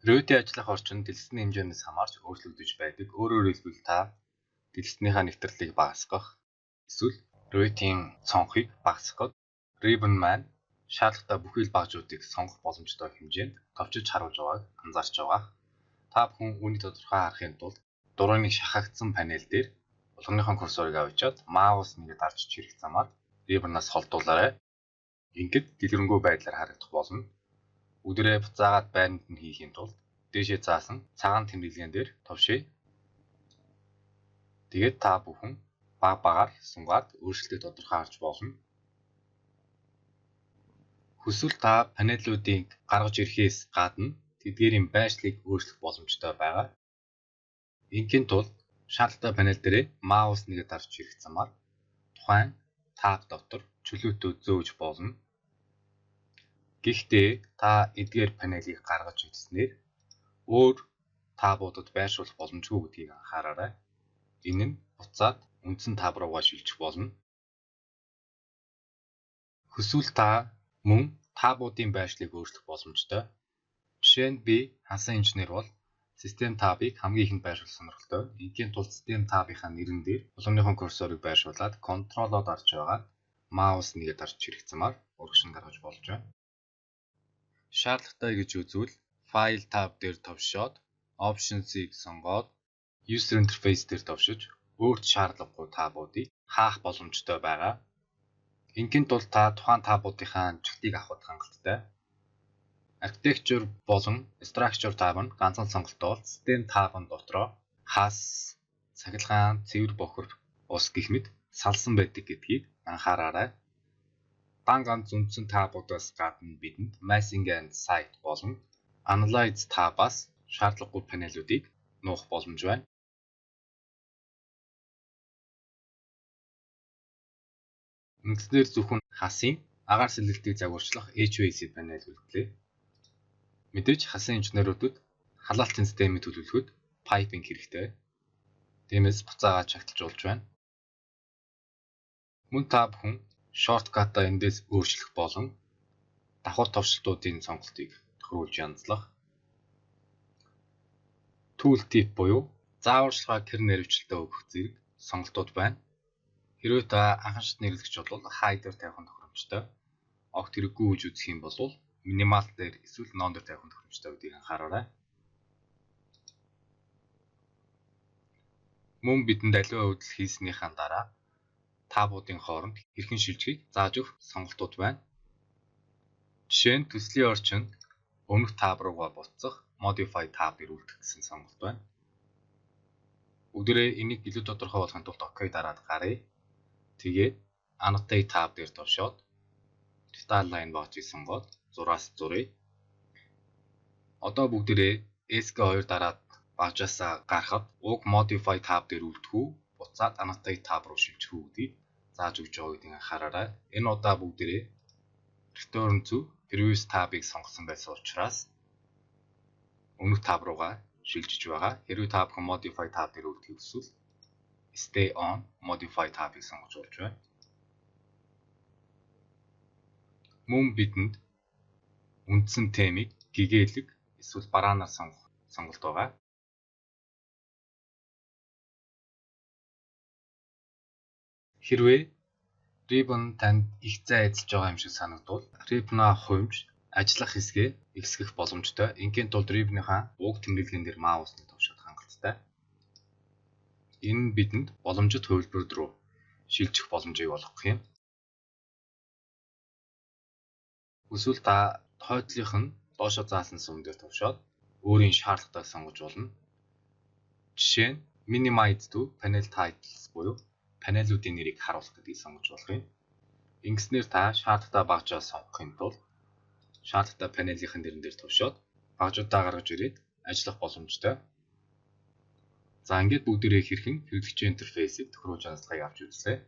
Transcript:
Revit-ийн ажиллах орчин дэлгэцний хэмжээнээс хамаарч өөрчлөгдөж байдаг. Өөрөөр хэлбэл та дэлгэцнийхаа нэвтрлийг багасгах эсвэл Revit-ийн цонхыг багасгахад Ribbon маань шаардлагатай бүхий л багажуудыг сонгох боломжтой хэмжээнд товчилж харуулж байгааг анзаарч байгаа. Та бүхэн үүнийг тодорхой харахын тулд дурууны шахагдсан панел дээр булганыхаа курсорыг авчиад маус нэгэ дарж чирэх замаар Ribbon-аас холдуулаарай. Ингээд дэлгэрэнгүй байдлаар харагдах болно. Үдэрээ буцаагаад байранд нь хийхийн тулд дээшээ заасан цагаан тэмдэглэгээн дээр товшъё. Тэгээд та бүхэн баг багаар сунгаад өөрчлөлтөө тодорхой харж болно. Хүсвэл та панелуудыг гаргаж ирэхээс гадна тэдгээрийн байршлыг өөрчлөх боломжтой байгаа. Ингэхийн тулд шаардлагатай панел дээрээ маус нэгэ дарж ирэх замаар тухайн таб дотор чөлөөтэй зөөж болно. Гэхдээ та эдгээр панелыг гаргаж ирснээр өөр табуудад байршуулах боломжгүй гэдгийг анхаараарай. Энэ нь буцаад үндсэн таб руугаа шилжих болно. Хүсвэл та мөн табуудын байршлыг өөрчлөх боломжтой. Жишээ нь би хансан инженер бол систем табыг хамгийн ихэнд байршуулах сонирхолтой. Ингэхийн тулд систем табынхаа нэрэн дээр булганыхон курсорыг байршуулад контролоо дарж байгаад маус нэгэ дарж ирэх замаар урагш нь гаргаж болж байна. Шаардлагатай гэж үзвэл File tab дээр товшоод Options-ыг сонгоод User Interface дээр товшиж өөрт шаардлагагүй табуудыг хаах боломжтой байгаа. Ингэхийн тулд та тухайн табуудынхаа чигтийг авахд хангалттай. Architecture болон Structure tab нь ганцхан сонголттой бол System tab нь дотроо хас, цахилгаан, цэвэр бохир ус гэх мэт салсан байдаг гэдгийг анхаараарай. Дан ганц үндсэн табуудаас гадна бидэнд Massing and Site болон Analyze табаас шаардлагагүй панелуудыг нуух боломж байна. Үндснээр зөвхөн хасын агаар сэлэлтийг загварчлах HVAC панел үлдлээ. Мэдээж хасын инженерүүдэд халаалтын системийг төлөвлөхөд piping хэрэгтэй. Тиймээс буцаагаад шагталжуулж байна. Мөн та бүхэн shortcut-аа эндээс өөрчлөх болон давхар товчлтуудын сонголтыг тохируулж янзлах. Tooltip буюу зааварчилгаа гэр нэрвчлэлтээ өгөх зэрэг сонголтууд байна. Хэрвээ та анхан шатны хэрэглэгч бол high дээр тавих нь тохиромжтой. Огт хэрэггүй гэж үзэх юм бол minimal дээр эсвэл none дээр тавих нь тохиромжтой гэдгийг анхаараарай. Мөн бидэнд аливаа үйлдэл хийснийхаа дараа табуудын хооронд хэрхэн шилжихийг зааж өгөх сонголтууд байна. Жишээ нь төслийн орчинд өмнөх таб руугаа буцах Modify tab дээр үлдэх гэсэн сонголт байна. Бүгдээрээ энийг илүү тодорхой болгохын тулд OK дараад гаръя. Тэгээд Annotate tab дээр товшоод Style line багжийг сонгоод зураас зуръя. Одоо бүгдээрээ SK2 дараад багжаасаа гарахад уг Modify tab дээр үлдэх үү, буцаад Annotate tab руу шилжих үү гэдгийг зааж өгч байгаа гэдгийг анхаараарай. Энэ удаа бүгдээрээ Return to Previous tab-ыг сонгосон байсан учраас өмнөх таб руугаа шилжиж байгаа. Хэрвээ та бүхэн Modify tab дээр үлдэхийг хүсвэл Stay on Modify tab-ыг сонгож болж байна. Мөн бидэнд үндсэн темийг гэгээлэг эсвэл бараанаар сонгох сонголт байгаа. Хэрвээ Ribbon танд их зай эзэлж байгаа юм шиг санагдвал Ribbon-аа хувимж ажиллах хэсгээ ихсгэх боломжтой. Ингэхийн тулд Ribbon-ийнхаа уг тэмдэглэгээн дээр маусны товшоод хангалттай. Энэ нь бидэнд боломжит хувилбар руу шилжих боломжийг олгох юм. Эсвэл та хойдлынх нь доошо заасан сум дээр товшоод өөрийн шаардлагатайг сонгож болно. Жишээ нь Minimize to Panel Titles буюу панелуудын нэрийг харуулах гэдгийг сонгож болох юм. Ингэснээр та шаардлагатай багжаа сонгохын тулд шаардлагатай панелийнхэн нэрэн дээр товшоод багжуудаа гаргаж ирээд ажиллах боломжтой. За ингээд бүгдээрээ хэрхэн хэрэглэгчийн интерфейсийг тохируулж янзлахыг авч үзлээ.